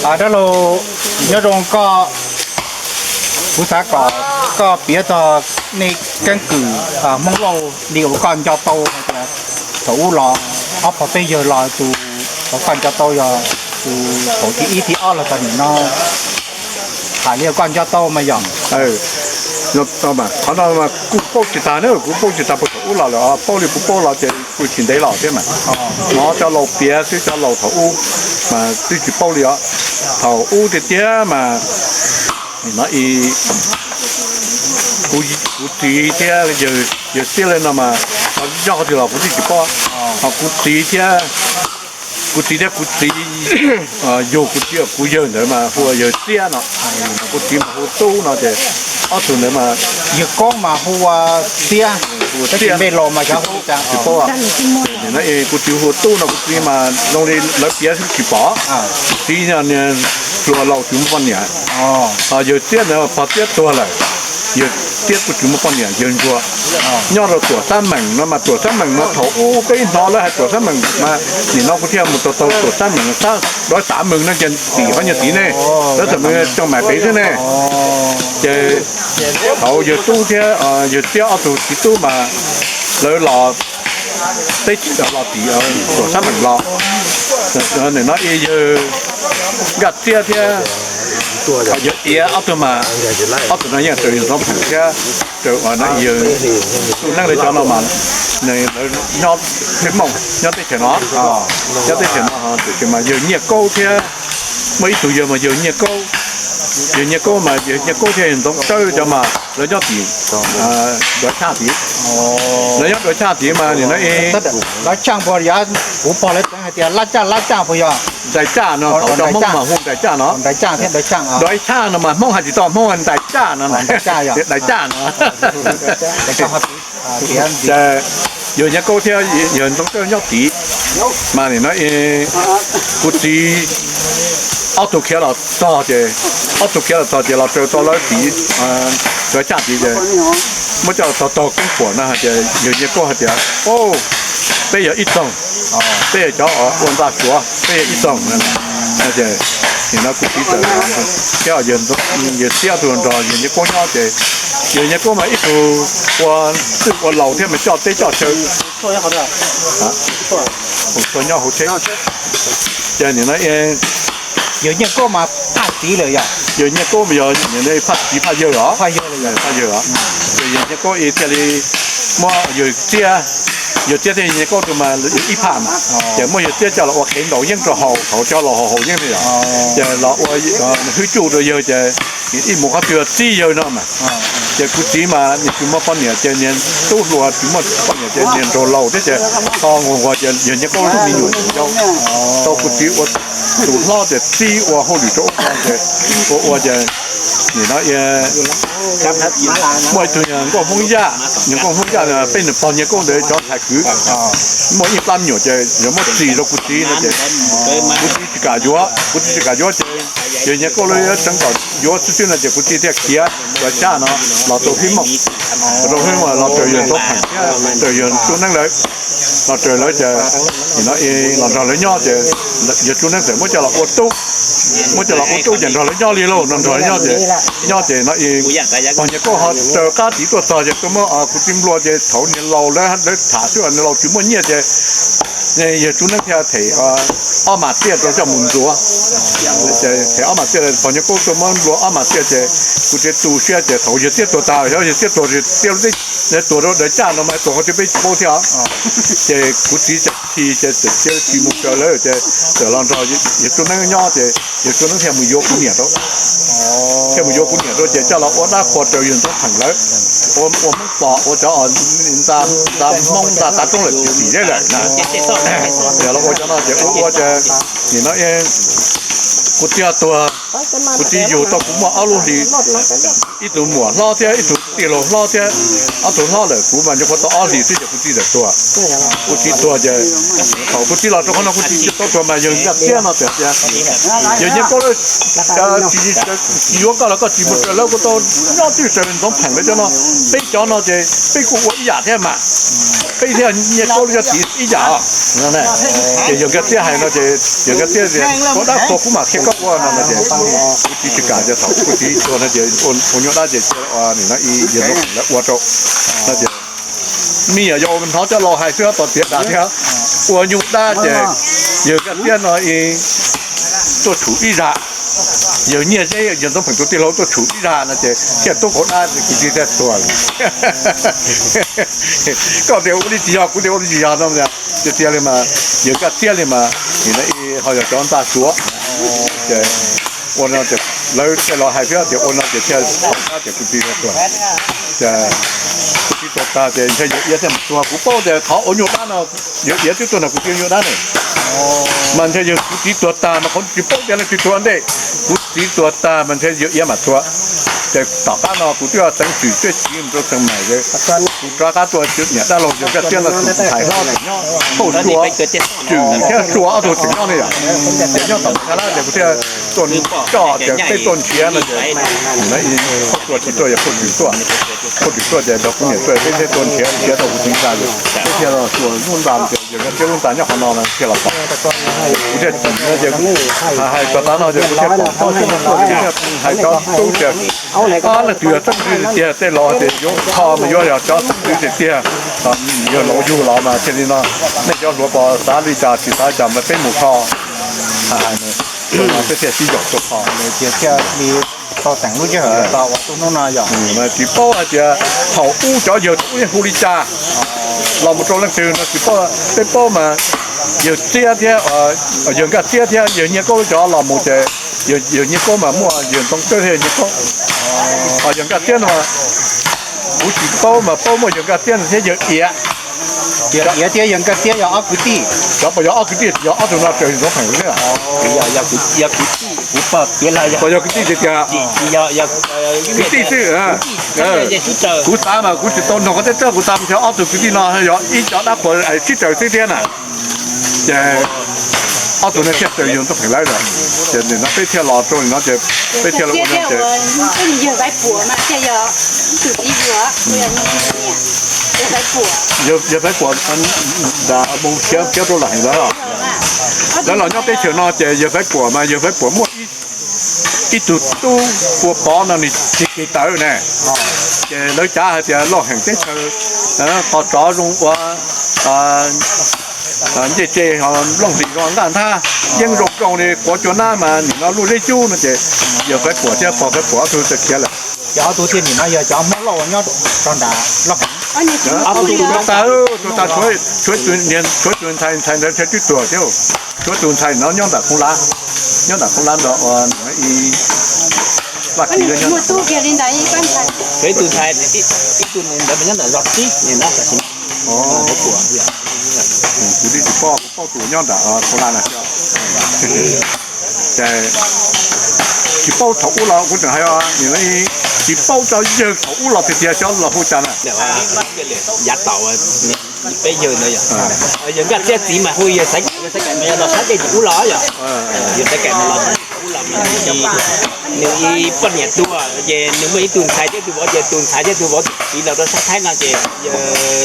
Dab laug, nyob zoo koj, kuv xav kom koj piav txog nej keeb kwm Hmoob Lauj li uas koj nco tau hais tias thaum ub los ob phav peb yawg los tus uas koj nco tau yog tus thaum thib ib thib ob los txog nim no, hais li uas koj nco tau mas yog. Qhov no mas kuv paub tsis tag na, kuv paub tsis tag puag thaum ub los lawm, paub li kuv paub los ces kuj tsis ntev los thiab mas. Hnov cov laus piav xwb, cov laus thaum ub mas twb tsis paub li os. Thaum ub tiag tiag mas no kuv txiv thiab yawg Txiab li no mas, nyob qhov twg los kuv twb tsis paub. Ho kuv txiv thiab, kuv txiv thiab kuv txiv yug kuv txiv kuv yawg ntawd mas hu ua yawg Txiab no. Kuv txiv mas hu Tub no ces ob tug ntawd mas yawg Koob mas hu ua Txiab, hu ua Txiab, npe laus mas xyov hu cas. Tsis paub. Kuv txiv hu ua Tub no, kuv txiv mas zoo li lawv piav xwb tsis pom. Kuv txiv niag hluas laus tsis muaj poj niam. Ho yawg Txiab ntawd pog Txiab tuag lawm, yawg Txiab kuj tsis muaj poj niam, yawg Ntsuag nyob rau Tuam Xab Meem no mas, Tuam Xab Meem mas thaum ub peb hnov lawv hais Tuam Xab Meem mas nim no kuv thiaj mus tau tau Tuam Xab Meem, Dov Xab Meem no ces tim qhov niag tim ne, Dov Xab Meem coj mam pem xwb ne. Ces thaum yawg Tub thiab yawg Txiab ob tug txiv tub mas lawv los teb los tim Tuam Xab Meem los. Nim no yawg Nkaj Txiab thiab yawg Iav ob tug mas, ob tug no yeej raws yawg Ntxoov Pheem thiab raws ua yawg Tub Neeb lawv cov no mas, lawv nyob Xeev Moos nyob teb chaws no, nyob teb chaws no tiam sis mas yawg Nyiaj Kaub thiab, muaj ib tug yawg mas yawg Nyiaj Kaub, yawg Nyiaj Kaub mas yawg Nyiaj Kaub thiab yawg Ntxoov Tsawb cov mas lawv nyob tim Dov Tshaj tid. Lawv nyob Dov Tshaj tid mas nim no Dov Tshaj puas yog kuv pog lawv tseem hais tias Lab Tshaj, Lab Tshaj puas yog? Ntais Tshaj no, thaum cov Hmoob mas hu Ntais Tshaj no. Dov Tshaj no mas Hmoob hais tsis tau, Hmoob Ntais Tshaj no, Ntais Tshaj no. Ces yawg Nyiaj Kaub thiab yawg Ntxoov Tsawb nyob tid, mas nim no kuv txiv ob tug khiav los txog ces, ob tug khiav los txog ces los raws tau lawv tid, Dov Tshaj tid ces muab coj los txog tog Keeb Puam no hais tias yawg Nyiaj Kaub hais tias, o, peb yog ib txoog, peb yog cov ua ntxa Suav, peb yog ib txoog. Ces nim no kuv txiv txawm thiab yawg Txiab ob tug nrog yawg Nyiaj Kaub nyob ces yawg Nyiaj Kaub mas ib tug ua twj ua laus thiab mas coj teb coj chaw. Nyob hauv tsheb. Ces nim no yawg Nyiaj Kaub mas phaj txiv lawm yog? Yawg Nyiaj Kaub mas yog phaj txiv phaj yawg os. Phaj yawg os. Ces yawg Nyiaj Kaub thiaj li muab yawg Txiab, yawg Txiab thiab yawg Nyiaj Kaub tus mas ib phaj mas, ces muab yawg Txiab coj los ua qhev ntaus yeeb rau haus, thaum cov laus haus haus yeeb li yog. Ces los ua hwj cuj rau yawg ces ib mus qhov twg txib yawg no mas. Ces kuv txiv mas nws tsis muaj poj niam ces niag tub hluas tsis muaj poj niam ces niag nraug laus thiab ces tho nquag nquag ces yawg Nyiaj Kaub lub me nyuam yau tau kuv txiv ua tus hlob ces txib ua hauj lwm rau ub no ces ua ua ces nim no muaj ib tug Nkauj Hmoob Yaj, Nkauj Hmoob Yaj peb nws pog Nyiaj Kaub ntawd cov ntxhais kwv, muaj ib plab me nyuam ces yuav muab txis rau kuv txiv no ces kuv txiv tsis kam yuav, kuv txiv tsis kam yuav ces yawg Nyiaj Kaub lawv tseev kom yuav xwb xwb no ces kuv txiv thiaj khiav Dov Tshaj no los rau Hib Mooj, rau Hib Mooj los raws yawg Ntxoov Pheem thiab raws yawg Tub Neeb lawv, los raws lawv ces nim no los nrog lawv nyob ces yawg Tub Neeb txawm muab coj los ua tub, muab coj los ua tub ces nrog lawv nyob li lauj, nrog lawv nyob ces, nyob ces no pog Nyiaj Kaub ho raws qab tid tuaj txog ces tuaj muab kuv txiv nplua ces thaum niag laus lawv, lawv tham xwb niag laus tsis muaj nyiaj ces yawg Tub Neeb thiaj them ob mas tiaj rau coj mus ntxuav. Ces them ob mas tiaj, pog Nyiaj Kaub tuaj muab nplua ob mas tiaj ces kuv txiv tu siab ces thaum yawg Txiab tuag tag, yawg Txiab tuag, Txiab lub teb, tuag rau Dov Tshaj no mas tuag qhov twg peb tsis paub thiab. Ces kuv txiv txawm khi ces txawm cia li tsis mus raws lawv ces txawm los nrog yawg Tub Neeb nyob ces yawg Tub Neeb thiaj mus yuav kuv niam rau, thiaj mus yuav kuv niam rau ces coj los ua dab qhuas raws yawg Ntxoov Pheem lawv, ua Hmoob Pos, ua cov ntxa Hmoob ntxa tav roob lawm tsis txim zeb lawm na. Los ua cov no ces ua ua ces nim no kuv txiv tuag, Kuv txiv yug tau kuv muaj ob lub hli, ib tug muam hlob thiab ib tug tij laug hlob thiab, ob tug hlob lawm, kuv mas nyuam qhuav tau ob hlis xwb ces kuv txiv txawm tuag. Kuv txiv tuag ces thaum kuv txiv los rau qhov no kuv txiv tsis tau tuag mas yawg Nkaj Txiab no txawm tias, yawg Nyiaj Kaub, tsis yuav koj los koj tsis mus raws lawv, kuv tau nyob twj raws Ntxoov Pheem lawv cov no, peb cov no ces peb kuj ua ib yam thiab mas, peb thiab Nyiaj Kaub lawv cov txiv ib yam. Ces yawg Nkaj Txiab hais no ces yawg Nkaj Txiab tias, koj dab qhuas kuv mam qhia koj ua no no ces kuv txiv tsis kam ces thaum kuv txiv tuag no ces ua nyuaj dab ces cia nim no yawg Ntxoov Pheem lawv ua rau no ces, me nyuam yaus hnov cov laus hais xwb tom tiav tas thiab, ua nyuaj dab ces yawg Nkaj Txiab no tuaj tshum ib zag, yawg Nyiaj Zeb yawg Ntxoov Pheem tus tij laug tuaj tshum ib zag no ces thiaj tub qaug dab ces kuv txiv thiaj tuag. Koj tias ua li tsis yog, kuv tias ua li tsis yog no tiag tiag li mas, yawg Nkaj Txiab li mas, ho yog cov Ntxa Suav ces ua no ces lawv tej laus hais thiab tias ua no ces thiaj tau dab ces kuv txiv thiaj tuag. Ces kuv txiv tuag tag ces ntshe yawg Iav thiaj mus tua, kuv paub tias qhov ua nyuaj dab no yawg Iav twb tuaj nrog kuv txiv ua nyuaj dab ne. Mas ntshe yawg kuv txiv tuag tag mas qhov tsis paub tias leej twg tuag ua ntej, kuv txiv tuag tag mas ntshe yawg Iav mam tuag. Ces tom qab no kuv twb teev xwm tshwj xeeb mus rau Xeev Maim, kuv rov qab tuaj niam dab laug yawg Nkaj Txiab no tus ntxhais hlob tseem nyob, Phauj Sua, Tswm thiab Sua ob tug tseem nyob ne yom. Ces nyob tom Xeev Maim ces kuv thiaj tuaj coj tias peb tuaj nrhiav no ces, Phauj Sua tsis tuaj, yog Phauj Tswm tuaj. Phauj Tswm tuaj ces nrog kuv niam tuaj, peb thiaj tuaj nrhiav, nrhiav tau kuv txiv ntxa, peb thiaj los xyuas lub ntxa ces yawg Nkaj Txiab lub ntxa nyob qhov no no thiaj los pom. Kuv thiaj tsim no ces hais txog tav no ces kuv thiaj pom tsob xyoob no tuaj, kuv thiaj hais rau tub tias, leej twg yog txheeb ntxwv tiag, tej laus tias yuav kho mas yuav yog cov txheeb ntxwv tiag tiag, yog laus yug los mas thiaj li no, nej cov hluas puas xav li cas tsis xav li cas mas peb mus kho. Hais hais no peb thiaj sib yaum tuaj kho. Tsis paub hais tias thaum ub cov yawg thaum ub yeej hu li cas los mus rau leej twg no tsis paub, peb paub mas yawg Txiab thiab, yawg Nkaj Txiab thiab yawg Nyiaj Kaub lawv cov los mus ces yawg Nyiaj Kaub mas muaj yawg Ntxoov Tawb thiab yawg Nyiaj Kaub. Yawg Nkaj Txiab no kuv tsis paub mas paub muaj yawg Nkaj Txiab no thiab yawg Iav. Yawg Iav thiab yawg Nkaj Txiab yog ob kwv tij. Cov puas yog ob kwv tij, yog ob tug no raws Ntxoov Pheem xwb. Puas yog kwv tij tiag tiag? Kwv tij xwb. Kuv xav mas kuv tsis tau nrog qhov teb txawj, kuv xav mas ob tug kwv tij no yog ib cov dab qhuas sib raws xwb thiab na. Ces ob tug no thiaj raws yawg Ntxoov Pheem lawv lawm. Ces nim no peb thiaj los rau nim no ces peb thiaj los ua no ces yawg Faiv Puam nram mus khiav khiav rau lam heev lawm. Lawv los nyob teb chaws no ces yawg Faiv Puam mas yawg Faiv Puam muaj ib tug tub ua pov no nws tsis kis tawv ne. Ces lawv cav hais tias loj heev teb chaws, qos tsov zoo ua ncej tse, nplooj hlis zoo nqaj nthab, yeeb zoo zoo li quav cua nab mas nim no luj zeb cub no ces yawg Faiv Puam thiab pog Faiv Puam ob tug txawm khiav lawm. Ces ob tug thiaj nim no yog cov Hmoob loj uas nyob rau nram loj heev. Ob tug tuag tag, tuag tag, tshuav tus ntxhais, ntxhais ntawd ntshe twb tuag thiab. Tshuav tus ntxhais no nyob nram Khoob Lab, nyob nram Khoob Lab ntawd ua vaj kis. Ib tug ntxhais, ib tug ntawd mas nyob ntawm zos tib nim no. Kuv twb tsis paub, kuv paub tus nyob nram Khoob Lab na. Ces tsis paub thaum ub los kuv tseem hais, tsis paub cov yawg thaum ub los tiag tiag cov los hu cas na. Yav thaum peb yawg ntawd yog, yawg Nkaj Txiab txiv mas hu yawg Xaiv Kaim, yawg Xaiv Kaim mas yog los sab dej tim ub los yog, yawg Xaiv Kaim mas los sab dej tim ub los mas nws ib poj niam tuag ces nws muaj ib tug ntxhais thiab tus vauv, ces tus ntxhais thiab tus vauv tiv los rau sab Thaib no ces yawg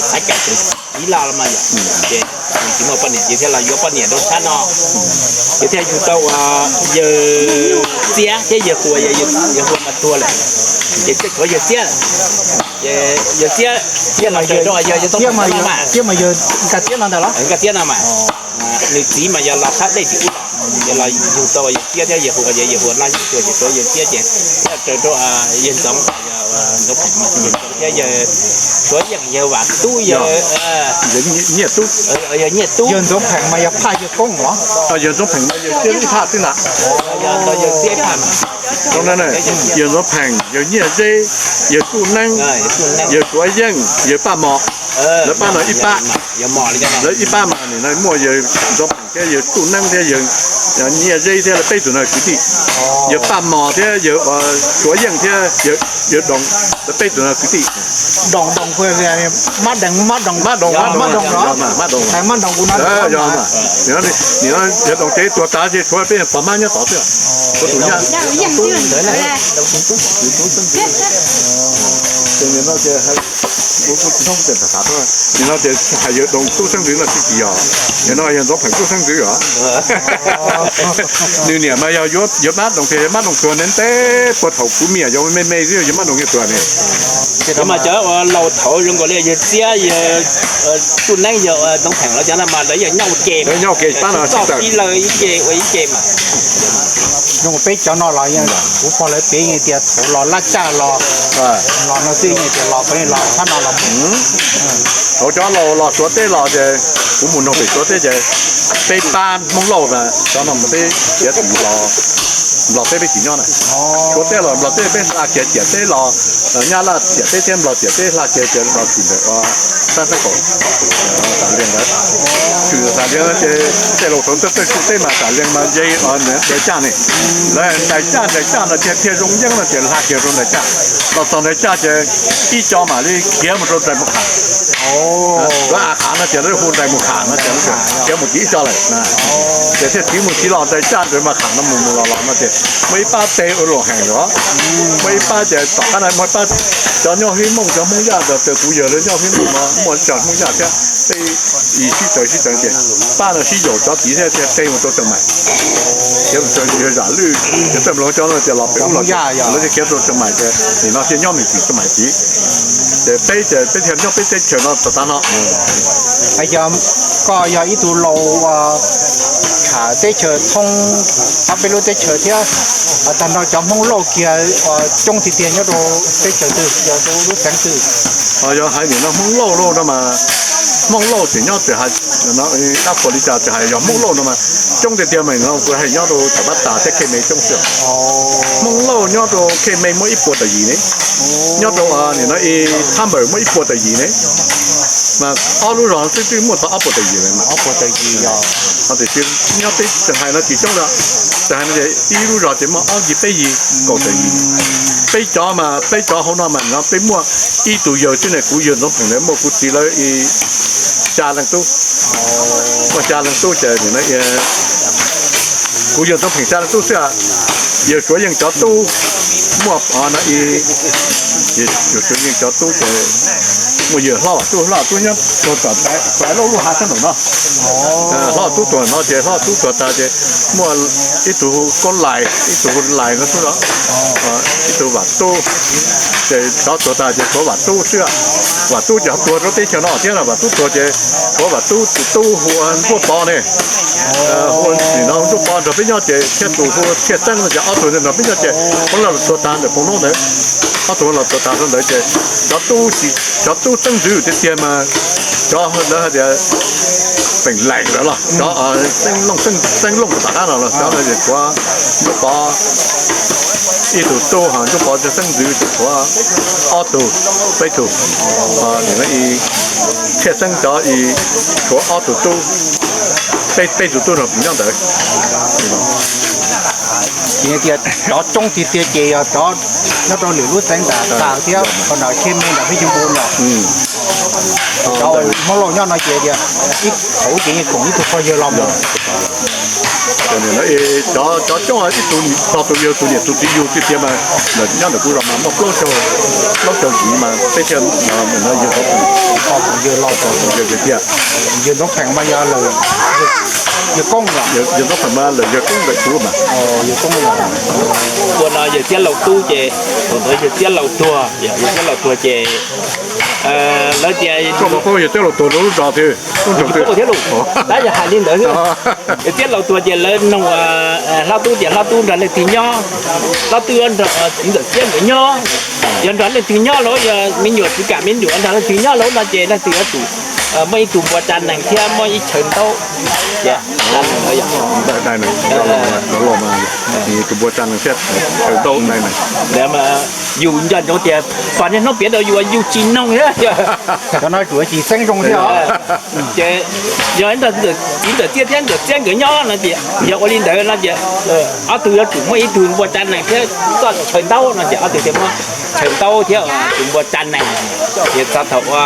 Xaiv Kaim tiv los los mas yog, ces nws tsis muaj poj niam ces thiaj los yuav poj niam rau sab no, ces thiaj yug tau ua yawg Txiab thiab yawg Huas, yawg Huas mas tuag lawm, ces thiaj tshuav yawg Txiab lawm. Ces yawg Txiab thiaj los raws rau yawg Txiab mas, Txiab mas yawg Nkaj Txiab no ntag los, Nkaj Txiab no mas nws txiv mas yog los sab dej tim ub los, ces los yug tau yawg Txiab thiab yawg Huas, ces yawg Huas no yeej tuag ces tshuav yawg Txiab ces thiaj raws rau yawg Ntxoov, Ntxoov Pheem mas yawg Ntxoov thiab yawg, tshuav yeej yawg Vam Tub, yawg Nyiaj Tub, yawg Nyiaj Tub. Yawg Ntxoov Pheem mas yog phaj yawg Koob los? Yawg Ntxoov Pheem mas yawg Txiab ib phaj xwb ntag. Yawg Ntxoov Pheem, yawg Nyiaj Zeb, yawg Tub Neeb, yawg Suav Yeej, yawg Paj Mos, lawv pab no ib pab. Lawv ib pab mas nim no muaj yawg Ntxoov Pheem thiab yawg Txuj Neeb thiab yawg Nyiaj Zeb thiab lawv peb tus no kwv tij. Yawg Paj Mos thiab yawg Suav Yeej thiab yawg Doos, lawv peb tus no kwv tij. Mab Doos, Mab Doos, Mab Doos, Mab Doos, yog Doos ces tuag tas ces tshuav peb pog mab nyob tod xwb. Nim no ces hais yawg Doos tub xeeb ntxwv no tsis tsis yog, nim no yog Ntxoov Pheem tub xeeb ntxwv os. Nws niam mas yog yuav Mab Doos tias yog Mab Doos tuag ntev ntev puag thaum kuv me nyuam yaus me me xwb yog Mab Doos tuag ne. Mas cov uas laus thaud zoo nkaus li yawg Txiab, yawg Txuj Neeb, yawg Ntxoov Pheem los cov no mas lawv yeej nyob ua ke, nyob ua ke pab no txoj tib lawv ib ce ua ib ce mas. Zoo peb cov no los kuv pog lawv piav tias thaum los Laj Tsaj los, los no xwb tias los, los thab no los. Thaum cov laus los Suav teb los ces kuv mus nug pem Suav teb ces peb pab Hmoob Lauj mas cov no mus peb khiav tim Nplog teb peb tsis nyob na. Suav teb los Nplog teb peb hla khiav ciam teb los, Nyab Laj ciam teb thiab Nplog ciam teb hla khiav ciam los tim ntawm Xab Xab Kaum, Xam Lias ntawd. Tshwm Xam Lias ces tej laus thaud txawj txawj tsuj teb mas Xam Lias mas nce Nrais Caj ne. Lawv Nrais Caj, Nrais Caj no ces thiaj zoo yeeb no ces hla khiav rau Nrais Caj. Los txog Nrais Caj ces ib co mam li khiav mus rau Nrais Mus Kham. Lawv A Khav no ces lawv hu Nrais Mus Kham no ces khiav mus tiv ib co lawm. Ces thiaj tiv mus tiv los Nrais Caj Nrais Mus Kham no mus mus los los no ces muaj ib pab teb ua luam heev los, muaj ib pab ces tom qab no muaj ib pab cov nyob Hib Mooj, cov Hmoob Yaj ntawd, kuv yawg lawv nyob Hib Mooj no muaj ib co Hmoob Yaj thiab peb sib tawv sib tawv ces pab no sib yaum cov tid thiaj teb mus rau Tseem Maim. Khiav mus rau Zam Lwj, ces Txawj Nploog cov no ces los pem ub los, lawv thiaj khiav rau Tseem Maim ces nim no thiaj nyob me ntsis Tseem Maim tid. Ces peb ces peb thiaj nyob peb teb chaws no txog tav no. Koj yog ib tug laus tsham teb chaws thoob ob peb lub teb chaws thiab, tag nrho cov Hmoob Lauj kiag coob tiag tiag nyob rau teb chaws twg, yog rau lub xeev twg? Yog hais nim no Hmoob Lauj lauj no mas, Hmoob Lauj tseem nyob tseem hais, dab qhuas li cas tseem hais yog Hmoob Lauj no mas coob tiag tiag mas no kuv hais nyob rau Tam Pab Tas thiab Khej Me coob xwb. Hmoob Lauj nyob rau Khej Me muaj ib puas tawm yim ne, nyob rau nim no Thab Npawm muaj ib puas tawm yim ne, mas ob lub zos xwb twb muaj txog ob puas tawm yim lawm mas. Tiam sis nyob teb tseem hais no tsis coob li, tseem hais no ces ib lub zos ces muaj ob yig peb yig kaum tawm yim. Peb cov mas peb cov hauv no mas no peb muaj ib tug yawg xwb ne, kuv yawg Ntxoov Pheem lawv muaj kuv txiv lawv xya leej tub. Muaj xya leej tub ces kuv yawg Ntxoov Pheem xya leej tub xwb. Yawg Suav Yeej cov tub muaj no, yawg Suav Yeej cov tub ces muaj yawg Hlob Vam Tub, Hlob Vam Tub nyob txog Lauj lub hav sab nraum no. Hlob Vam Tub tuag no ces Hlob Vam Tub tuag tas ces muaj ib tug Kaub Lais, ib tug Lais no xwb, ib tug Vam Tub. Ces cov tuag tas ces tshuav Vam Tub xwb. Vam Tub ces ho tuag rau teb chaws no thiab no, Vam Tub tuag ces tshuav Vam Tub tus tub hu ua Ntsuab Pov ne. Hu ua nim no Ntsuab Pov nrog peb nyob ces thiab tus hu ua Txhiaj Xeeb no ces ob tug nrog peb nyob ces Hmoob Lauj los tuag tas ntawm Phoos Noob ntawd. Ob tug los tuag tas rau ntawd ces cov tub, cov tub xeeb ntxwv tiag tiag mas cov lawv hais tias Peem Leem lawm los cov Xeeb Looj, Xeeb Looj tom qab no los cov no ces tshuav Ntsuab Pov ib tug tub, ho Ntsuab Pov cov xeeb ntxwv ces tshuav ob tug, peb tug. Txhiaj Xeeb cov tshuav ob tug tub, peb, peb tug tub nrog kuv nyob ntawd. Ces tias cov coob tiag tiag ces yog cov nyob rau lwm lub xeev ntawm tas thiab qhov nram Khej Me nram Hmoob Lauj nyob no ces tias ib thaum ces yeej koom ib tug pog yawg los mus. Cov, cov coob ib tug tog tus yawg tus niam tus txiv yug tiag tiag mas nyob ntawm kuv zos mas muaj plaub caug, plaub caug yim mas peb thiaj no yawg Ntxoov Pheem, yawg Ntxoov Pheem mas yog lawm, yawg Koob, yawg Ntxoov Pheem mas lawm yawg Koob ntawm kuv mas. Ua no yawg Txiab Laus tub ces thaum ntawd yawg Txiab Laus tuag, yawg Txiab Laus tuag ces lawv tias koj puas paub yawg Txiab Laus tuag rau lub zos twg, lub nroog twg thiab lus, tab yog hais li ntawd xwb. Yawg Txiab Laus tuag ces lawv nug Hlob Tub tias Hlob Tub nrog leej twg nyob, Hlob Tub nrog txiv ntxawm Txiab nkawd nyob, yog nrog leej twg nyob lauj, yog me nyuam tsis kam me nyuam nrog leej twg nyob lauj no ces leej twg yuav tsum muaj ib tug npua tsa nees thiab muaj ib chaw ntaub. Tus npua tsa nees thiab tau nai na. Yus nco ntsoov tias pom niag hnub piav rau yus yus tsis noog thiab. Cov no tsuas tsis xeeb zoo thiab os. Ces yog ib ntawm txiv ntawm txiaj thiab ntawm txiaj nkawd nyob no ces yog ua li ntawd no ces ob tug yuav tsum muaj ib tug npua tsa nees thiab txoj chaw ntaub no ces ob tug thiaj muab chaw ntaub thiab tus npua tsa nees. Ces txog thaum ua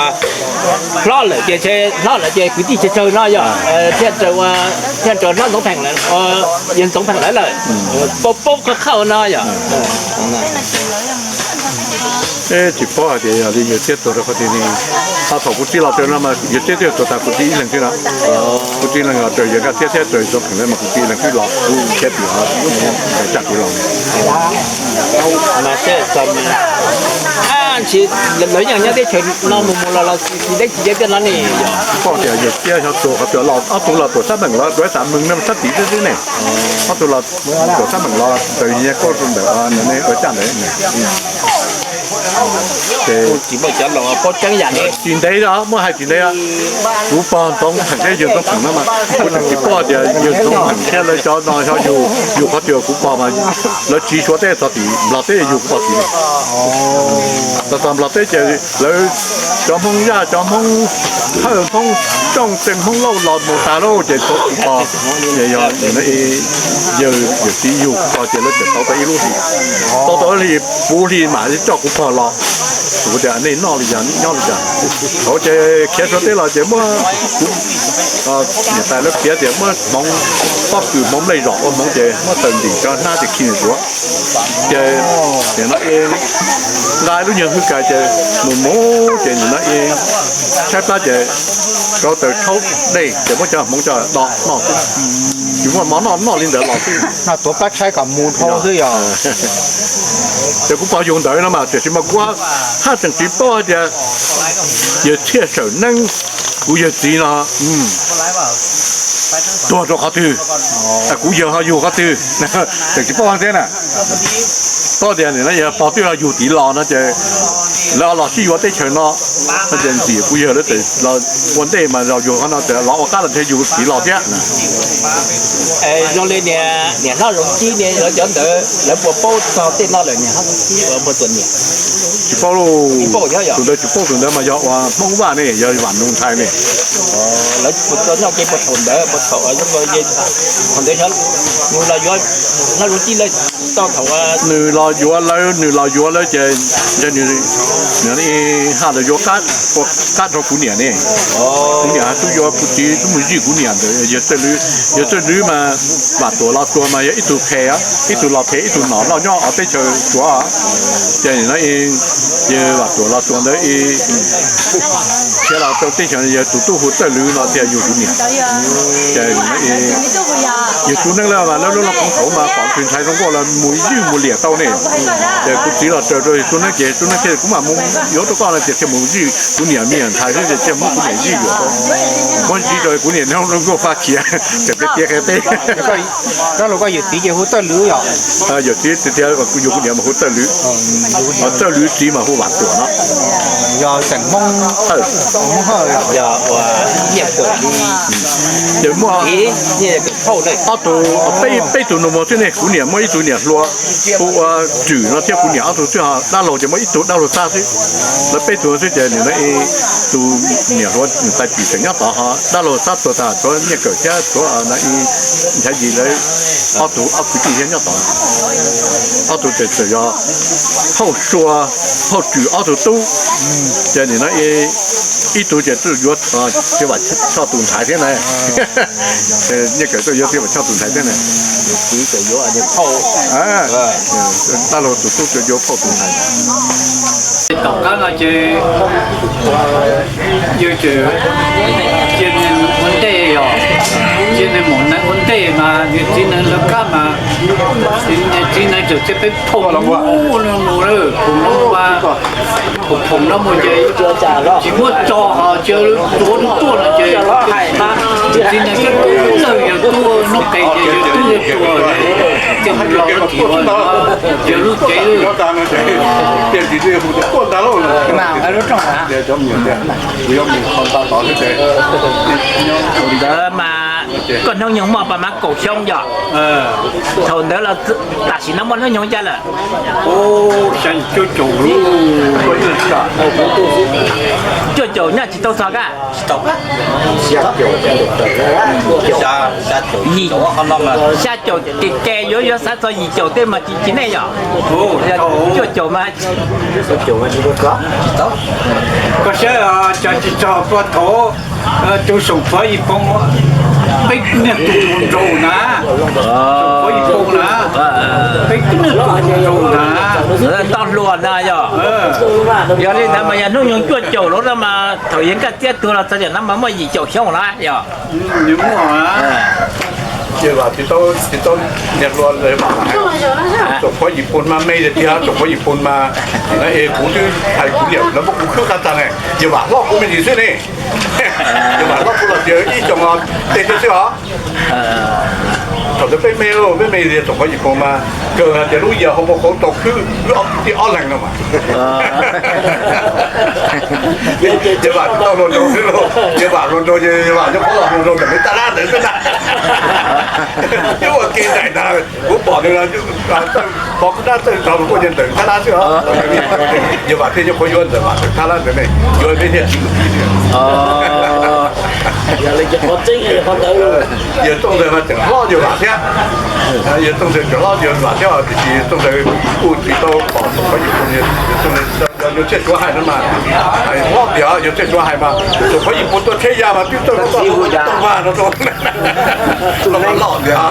hlob lawm ces hlob lawm ces kwv tij tsawg tsawg no yog thiaj raws hlob Ntxoov Pheem, yawg Ntxoov Pheem lawv lawm, paub paub qhov qhauj no yog. Tsis paub hais tias yog li yawg txiaj tuag rau qhov twg ne. Thaum kuv txiv los raws no mas yawg txiaj twb tuag tas kuv txiv ib leeg thiab na. Kuv txiv ib leeg los raws yawg Nkaj Txiab thiab raws Ntxoov Pheem lawv mas kuv txiv ib leeg twb los kuv thiab tus tsa kuv los. Lawv yeej nyob teb chaws no mus mus los los tsis deb tsis deb tiag no ne. Paub tias yawg txiaj xyov tuag qhov twg, ob tug los tuam sab meem los tuam sab meem no sab tid xwb xwb ne. Ob tug los tuam sab meem los raws yawg Nkaj Txiab ntawm ua caj ntawd. Ces tsis ntev os, muab hais tsis ntev os. Kuv pog Ntxoov Pheem thiab yawg Ntxoov Pheem no mas kuv tseem tsis paub tias yawg Ntxoov Pheem thiab lawv cov no xyov yug yug qhov twg, kuv pog mas lawv tsiv Suav teb txog tim Nplog teb yug kuv pog tsiv. Txog txog Nplog teb ces lawv cov Hmoob Yaj, cov Hmoob Thawj, Hmoob Tsooj Tseeg, Hmoob Lauj los mus tas lauj ces tshuav kuv pog. Ces yog yawg, yawg txiv yug kuv pog ces lawv tseem tau tau ib lub hli, tau tau ib hli puv hli mam coj kuv pog los. Kuv tias nej noj li cas nyob li cas. Thaum ces khiav Suav teb los ces muab kuv niam tais lawv piav tias muab hmoov pob kws hmoov nplej zom ua hmoov ces muab taws ntim cov hnab ces khi nws tuav. Ces nim no nqa ib lub nyuag hwj kais ces mus mus ces nim no tshaib plab ces rau taws tshaub dej ces muab cov hmoov coj do noj xwb. Tsis muaj mov noj, noj li ntawd los xwb. Noj tuav plab tshaib kom mus dhau xwb yog. Ces kuv pog yug ntawd no mas tiam sis mas kuv haj tseem tsis paub hais tias yawg Txhiaj Sawm Neeb, kuv yawg txiv no tuag rau qhov twg, kuv yawg ho yug qhov twg, tseem tsis paub thiab na. Paub tias nim no yog pog twb ho yug tid los no ces lawv los sib yuav teb chaws no, no ces ntxim kuv yawg lawv txawm los ua ntej mas los yug qhov no, txawm los ua qab los thiaj yug tid los thiab. Zoo li niam hlob Zoov Tib ne, lawv cov ntawd lawv puas paub txog tej no lawm, niam hlob Zoov Tib puas tuam niam? Tsis paub lauj. Tus ntawd tsis paub, tus ntawd mas yog uas Hmoob Vaj ne, yog Vam Nus ntxhais ne. Lawv puas tau nyob ke puas thaum ntawd, puas thaum, thaum ntawd nws los yuav hlob Zoov Tib lawv tau thaum nws los yuav lawv, nws los yuav lawv ces ntshe nws haj los yuav qab, ua qab nrog kuv niam ne. Kuv niam twb yuav kuv txiv twb mus zij kuv niam ntawd, yawg Txawj Lwm, yawg Txawj Lwm mas Vam Tuam Los Tsuas mas yog ib tug phem, ib tug los phem ib tug nom noj nyob hauv teb chaws Suav. Ces nim no yawg Vam Tuam Los Tsuas ntawd khiav los rau teb chaws, yawg tus tub hu Txawj Lwm no thiaj yug kuv niam. Ces yawg Tub Neeb lawv mas lawv lub no koom thaum mas pom tus ntxhais zoo nkauj los mus zij mus liam tau ne. Ces kuv txiv los raws rau yawg Tub Neeb ces Tub Neeb thiaj kuv mam mus yuav rau koj no ces thiaj mus zij kuv niam me nyuam ntxhais xwb ces thiaj muab kuv niam zij yuam tau. Muab zij rau kuv niam zoo nkauj faj khiav, tseem peb tiav qe teb. Koj los koj yawm txiv ces hu Txawj Lwm yom? Yawm txiv tiag tiag kuv yug kuv niam mas hu Txawj Lwm, Txawj Lwm txiv mas hu Vam Tuam no. Yog xeem Hmoob, Hmoob Hawj. Ces muaj ob tug, peb, peb tug nus muag xwb ne, kuv niam muaj ib tug niam hluas hu ua Tswm no thiab kuv niam ob tug xwb, ho dab laug ces muaj ib tug dab laug Xab xwb. Lawv peb tug xwb ces nim no tus niam hluas Tais Tim tseem nyob tod, ho dab laug Xab tuag tas, tshuav Nyiaj Kawm thiab tshuav Nchav Yis lawv ob tug ob kwv tij thiab nyob tod. Ob tug ces txawm yog Phauj Sua, Phauj Tswm ob tug tub. Ces nim no ib tug ces yuav Txiv Vam Choj tus ntxhais thiab na. Nyiaj Kawm tuaj yuav Txiv Vam Choj tus ntxhais thiab na. Dab laug tus tub tuaj yuav Phauj tus ntxhais. Tom qab no ces yawg tseem cia nws ua ntej, yog cia nws mus neej ua ntej mas nws txiv neej lawv qab mas txiv neej txawm cia peb phoom mus, phoom no mus, phoom no mus ces tsis muab tso, ho cia tuav nws tuaj no ces txiv neej twb tuaj, yawg tuaj nub qes ces yawg twb tuag, cia mus los ua tim ua yawg lub cev. Ntawd mas Koj hnub nyoog muaj pas mas kaum xyoo yog? Thaum ntawd los tam sim no muaj hnub nyoog cas lawm? Cuaj caum nyob tsis tau txog kaj? Xya caum, ces ke yuav yuav xav txog yim caum tej mas tsis nej yog? Cuaj caum mas. Koj saib, cov tsis txog puag thaum tus Soom Pov Yim Poo, peb niag tus nraug na, Soom Pov Yim Poo na, peb niag tus nraug na. Tau hluas na yog. Yog li ntawd mas yog hnub nyoog cuaj caum los no mas thaum yog Nkaj Txiab tuag los txog tam no mas muaj yim caum xyoo na yog. Ces vam tsis tau, tsis tau niag hluas, Soom Pov Yim Poo mas me tiag, Soom Pov Yim Poo mas, kuv twb hais kuv niam lawv muab kuv khwb qab tag ne, yawg Vam Hlob kuv me ntsis xwb ne. Yawg Vam Hlob kuv los tias ib xyoos tej xwb os. Thaum ntawd peb me, peb me tias Soom Pov Yim Poo mas kawg hais tias lub yam hauv paus qhauv tau khwb wb ob tug tij ob leeg no mas. Yawg Vam tsis tau hluas nraug xwb lauj, yawg Vam hluas nraug ces yawg Vam nyob qhov los hluas nraug ntawm peb tab lab ntawd xwb ntag. Twb ua ke nraim ntag, kuv pom nws, pom dab txawj tso kuj nyob ntawm tab lab xwb os. Yawg Vam thiaj nyob qhov yuav ntawm Vam ntawm tab lab ntawd ne, yuav peb thiaj tsis mus. Yawg Tooj Ntxawg mas tseem hlob yawg Vam thiab. Yawg Tooj Ntxawg tseem hlob yawg Vam thiab, tiam sis Tooj Ntxawg kuj tsis tau pom Soom Pov Yim Poo, yawg Tooj Ntxawg, yawg Txhiaj Suav hais no mas hlob tiag, yawg Txhiaj Suav hais mas Soom Pov Yim Poo tuaj tsheb ya mas twb txawj tau mas no, loj tiag.